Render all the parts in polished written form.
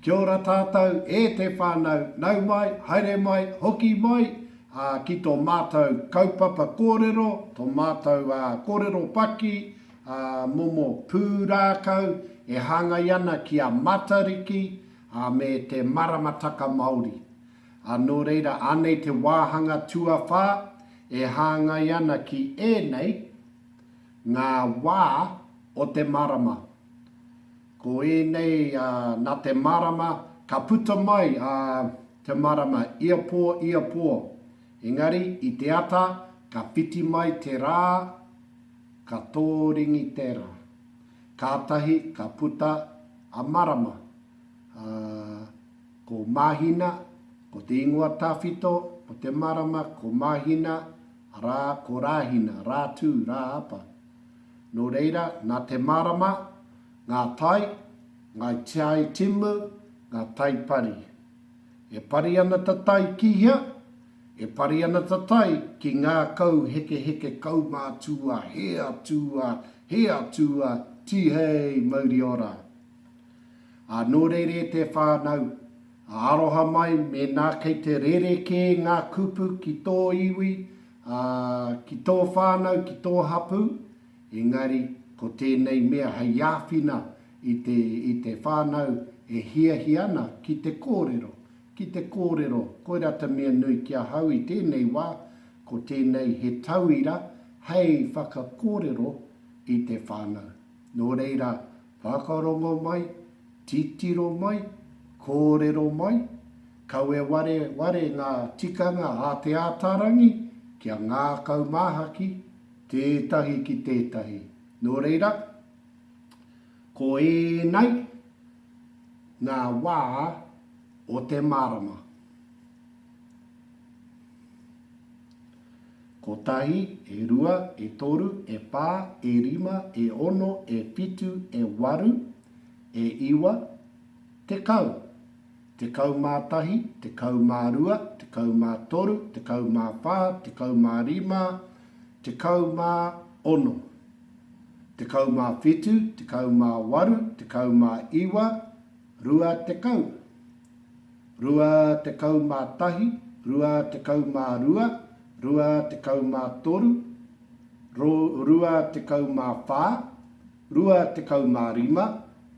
Kia ora tātou e te whānau, nau mai, haere mai, hoki mai, ā, ki tō mātou kaupapa kōrero, tō mātou kōrero paki, ā, momo pūrākau e hāngai ana ki a Matariki, ā, me te maramataka Māori. Ā, nō reira, anei te wāhanga tuawhā e hāngai ana ki ēnei, ngā wā o te marama. Ko ēnei, ā, nā te marama, ka puta mai, ā, te marama ia pō, ia pō. Engari, i te ata, ka whiti mai te rā, ka tōringi te rā. Kātahi ka puta a marama, ā, ko Mahina, ko te ingoa tawhito, ko te marama, ko Mahina, arā, ko Rāhina, Rātū, Rāapa. Nō reira, nā te marama, ngā tai, ngā tai timu, ngā tai pari. E pari ana ta tai ki hea? E pari ana ta tai ki ngā kauhekeheke kaumātua, he atua, he atua, tihei mauri ora! Ā, nō reira e te whānau, aroha mai mēnā kei te rerekē ngā kupu ki tō iwi, ā, ki tō whānau, ki tō hapū, engari ko tēnei mea hei āwhina i te, i te whānau e hiahia ana ki te kōrero, ki te kōrero, koirā te mea nui ki ahau i tēnei wā, ko tēnei he tauira hei whakakōrero i te whānau. Nō reira, whakarongo mai, titiro mai, kōrero mai, kau e wareware ngā tikanga a Te Ātaarangi kia ngākau māhaki tētahi ki tētahi. Nō reira, ko ēnei ngā wā o te marama. Kotahi, e rua, e toru, e whā, e rima, e ono, e whitu, e waru, e iwa, tekau. 11, 12, 13, 14, 15, 16, 17, 18, 20. 21, 22,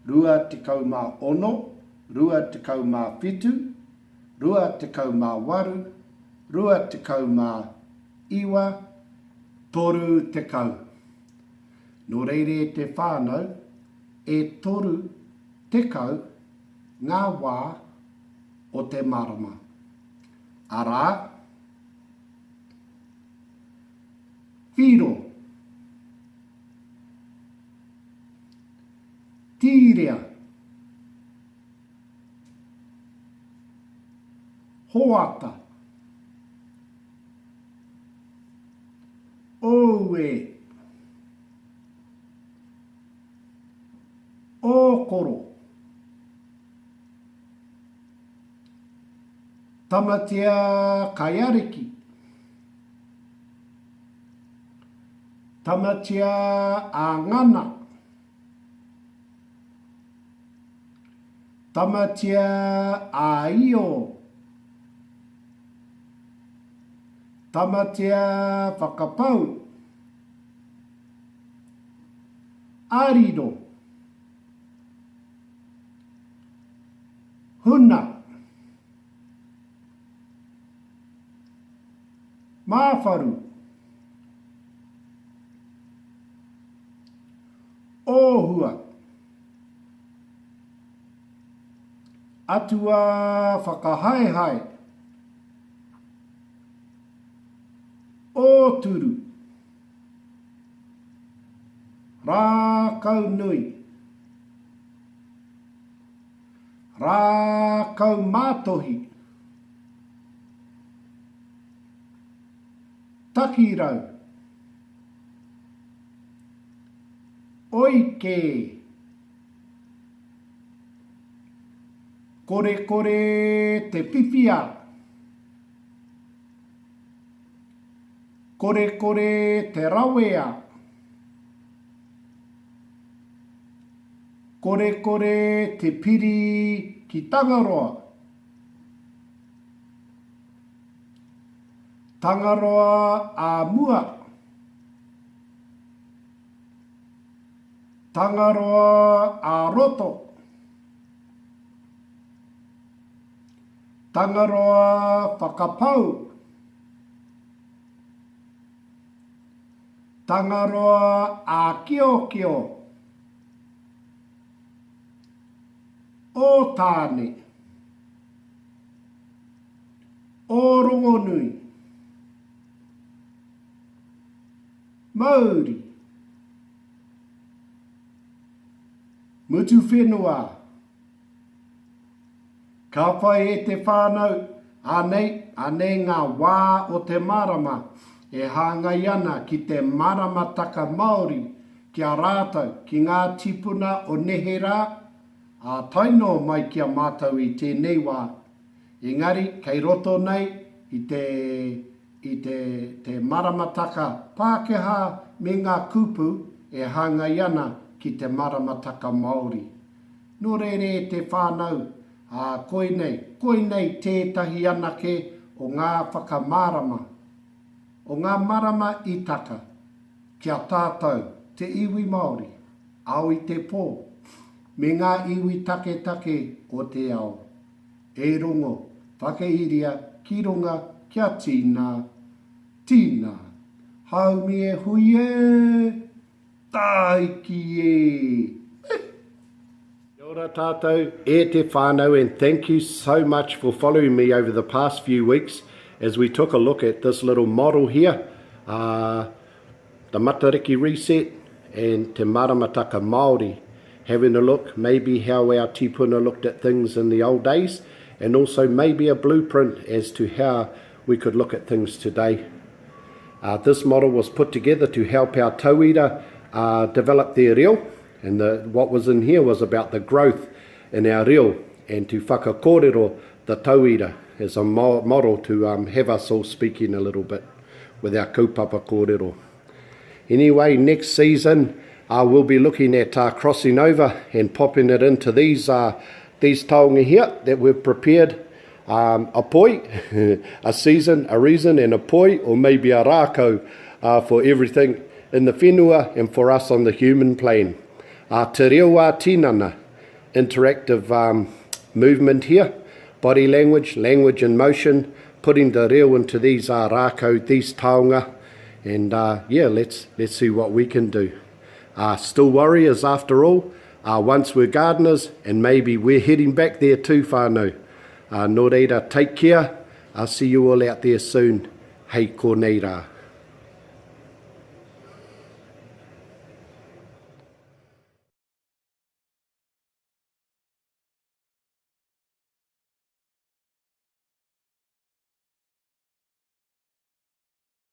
23, 24, 25, 26, 27, 28, 29, 30. Nō reira e te whānau, e 30 ngā wā o te marama. Arā, Whiro, Tīrea, Hoata, Oue, Ōkoro, Tamatea Kaiariki, Tamatea a Ngana, Tamatea a Io, Tamatea Whakapau, Ariro, Huna, Māwharu, Ōhua, Atua whakahaehae, Ōturu, Rākau nui. Rākau mātohi. Takirau. Oi kē. Korekore te whiwhia. Korekore te rawea. Korekore te piri. ki Tangaroa. Tangaroa ā mua. Tangaroa ā roto. Tangaroa whakapau. Tangaroa ā kiokio. Ō Tāne. Ō Rongonui. Mauri. Mutu whenua. Ka whai e te whānau, anei, anei ngā wā o te marama e hāngai ana ki te maramataka Māori ki a rātou, ki ngā tīpuna o neherā, ā, tae noa mai ki a mātou i tēnei wā. Engari, kei roto nei i te, i te, te maramataka Pākehā me ngā kupu e hāngai ana ki te maramataka Māori. Nō reira e te whānau, ā, koinei, koinei tētahi anake o ngā whakamārama, o ngā marama i taka, ki a tātou, te iwi Māori, ao i te pō, me ngā iwi taketake o te ao. E rongo, whakairia ki runga kia tīnā, tīnā. Haumi e hui e! Tāiki e! Kia ora tātou e te whānau and thank you so much for following me over the past few weeks as we took a look at this little model here, uh, the Matariki Reset and Te Maramataka Māori, having a look maybe how our tipuna looked at things in the old days and also maybe a blueprint as to how we could look at things today. Uh, this model was put together to help our tauira uh, develop their reo, and the, what was in here was about the growth in our reo and to whakakōrero the tauira as a mo model to um, have us all speaking a little bit with our kaupapa kōrero. Anyway, next season uh, we'll be looking at uh, crossing over and popping it into these, uh, these taonga here that we've prepared um, a poi, a season, a reason, and a poi, or maybe a rākau uh, for everything in the whenua and for us on the human plane. Uh, te reo a tinana, interactive um, movement here, body language, language in motion, putting the reo into these uh, rākau, these taonga, and uh, yeah, let's, let's see what we can do. Uh, still warriors after all, uh, once we're gardeners, and maybe we're heading back there too, whānau. Uh, nō reira, take care. I'll see you all out there soon. Hei konei rā.